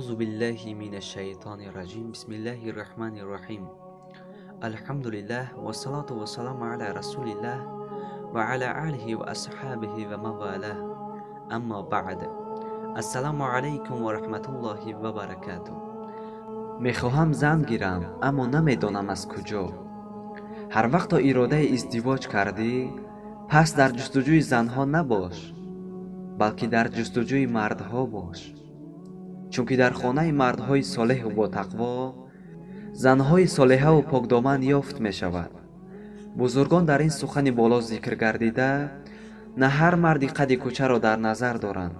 Аъузу биллаҳи минаш шайтони раҷим. Бисмиллаҳи раҳмани раҳим. Алҳамдулиллаҳ вассалату вассаламу ала расулиллаҳ ва ала алиҳи ва асҳабиҳи ва ман валаҳ. Аммо баъд. Ассалому алайкум ва раҳматуллоҳи ва баракатуҳ. Мехоҳам зан гирам, аммо намедонам аз куҷо. Ҳар вақто иродаи издивоҷ кардӣ, пас дар ҷустуҷӯи занҳо набош, балки дар ҷустуҷӯи мардҳо бош. Чунки дар хонаи мардҳои солеҳу ботақво занҳои солеҳаву покдоман ёфт мешавад. Бузургон дар ин сухани боло зикр гардида на ҳар марди қади кӯчаро дар назар доранд,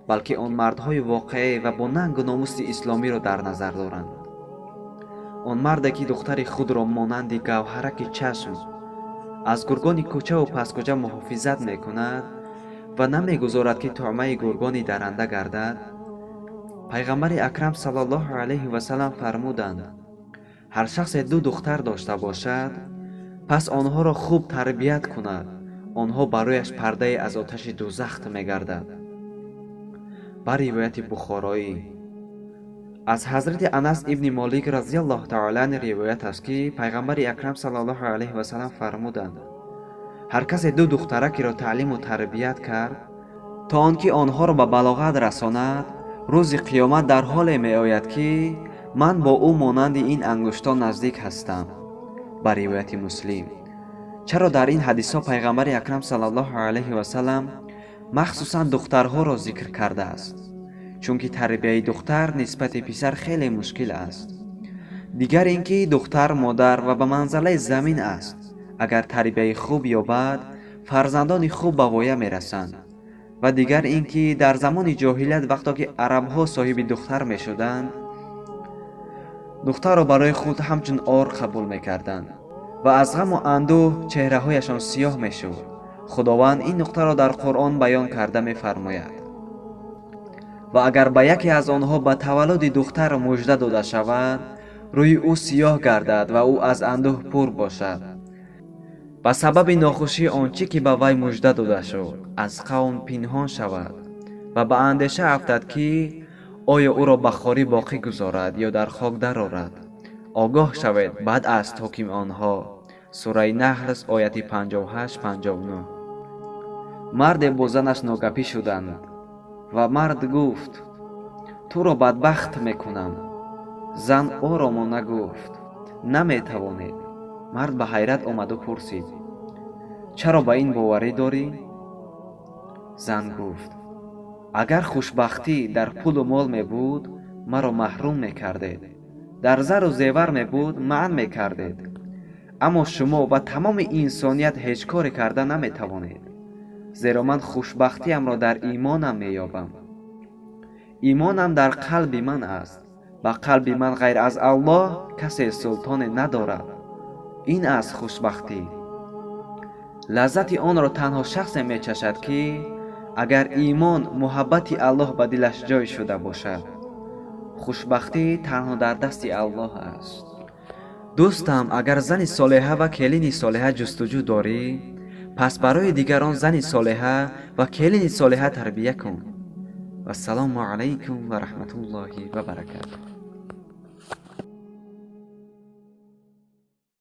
балки он мардҳои воқеӣ ва бо нангу номуси исломиро дар назар доранд. Он марде ки духтари худро монанди гавҳараки чашм аз гургони кӯчаву пасткӯча муҳофизат мекунад ва намегузорад, ки туъмаи гургони дарранда гардад. Пайғамбари акрам саллаллоҳу алайҳи васалам фармуданд: ҳар шахсе ду духтар дошта бошад, пас онҳоро хуб тарбият кунад, онҳо барояш пардае аз оташи дузах мегардад. Ба ривояти Бухороӣ, аз ҳазрати Анас ибни Молик разияллоҳу таола анҳу ривоят аст, ки пайғамбари акрам саллаллоҳу алайҳи васалам фармуданд: ҳар касе ду духтаракеро таълиму тарбият кард, то он ки онҳоро ба балоғат расонад, рӯзи қиёмат дар ҳоле меояд, ки ман бо ӯ монанди ин ангуштон наздик ҳастам. Ба ривояти Муслим. Чаро дар ин ҳадисҳо пайғамбари акрам саллаллоҳу алайҳи васалам махсусан духтарҳоро зикр кардааст? Чунки тарбияи духтар нисбати писар хеле мушкил аст. Дигар ин ки духтар модар ва ба манзалаи замин аст. Агар тарбияи хуб ёбад, фарзандони хуб ба воя мерасанд. Ва дигар ин ки дар замони ҷоҳилият, вақто ки арабҳо соҳиби духтар мешуданд, духтарро барои худ ҳамчун ор қабул мекарданд ва аз ғаму андӯҳ чеҳраҳояшон сиёҳ мешуд. Худованд ин нуқтаро дар Қуръон баён карда мефармояд: ва агар ба яке аз онҳо ба таваллуди духтар мужда дода шавад, рӯи ӯ сиёҳ гардад ва ӯ аз андӯҳ пур бошад ба сабаби нохушии он чӣ ки ба вай мужда дода шуд, аз қавм пинҳон шавад ва ба андеша афтад, ки оё ӯро ба хорӣ боқӣ гузорад ё дар хок дарорад. Огоҳ шавед, бад аст ҳукми онҳо. Сураи Наҳл, ояти 58-59. Марде бо занаш ногапӣ шуданд ва мард гуфт: туро бадбахт мекунам. Зан оромона гуфт: наметавонед. Мард ба ҳайрат омаду пурсид: чаро ба ин боварӣ дорӣ? Зан гуфт: агар хушбахтӣ дар пулу мол мебуд, маро маҳрум мекардед, дар зару зевар мебуд, манъ мекардед, аммо шумо ва тамоми инсоният ҳеҷ коре карда наметавонед, зеро ман хушбахтиамро дар имонам меёбам. Имонам дар қалби ман аст. Ба қалби ман ғайр аз Аллоҳ касе султоне надорад. Ин аст хушбахтӣ. Лаззати онро танҳо шахсе мечашад, ки агар имон, муҳаббати Аллоҳ ба дилаш ҷой шуда бошад. Хушбахтӣ танҳо дар дасти Аллоҳ аст. Дӯстам, агар зани солеҳа ва келини солеҳа ҷустуҷӯ дорӣ, пас барои дигарон зани солеҳа ва келини солеҳа тарбия кун. Вассалому алайкум ва раҳматуллоҳи ва баракатуҳ.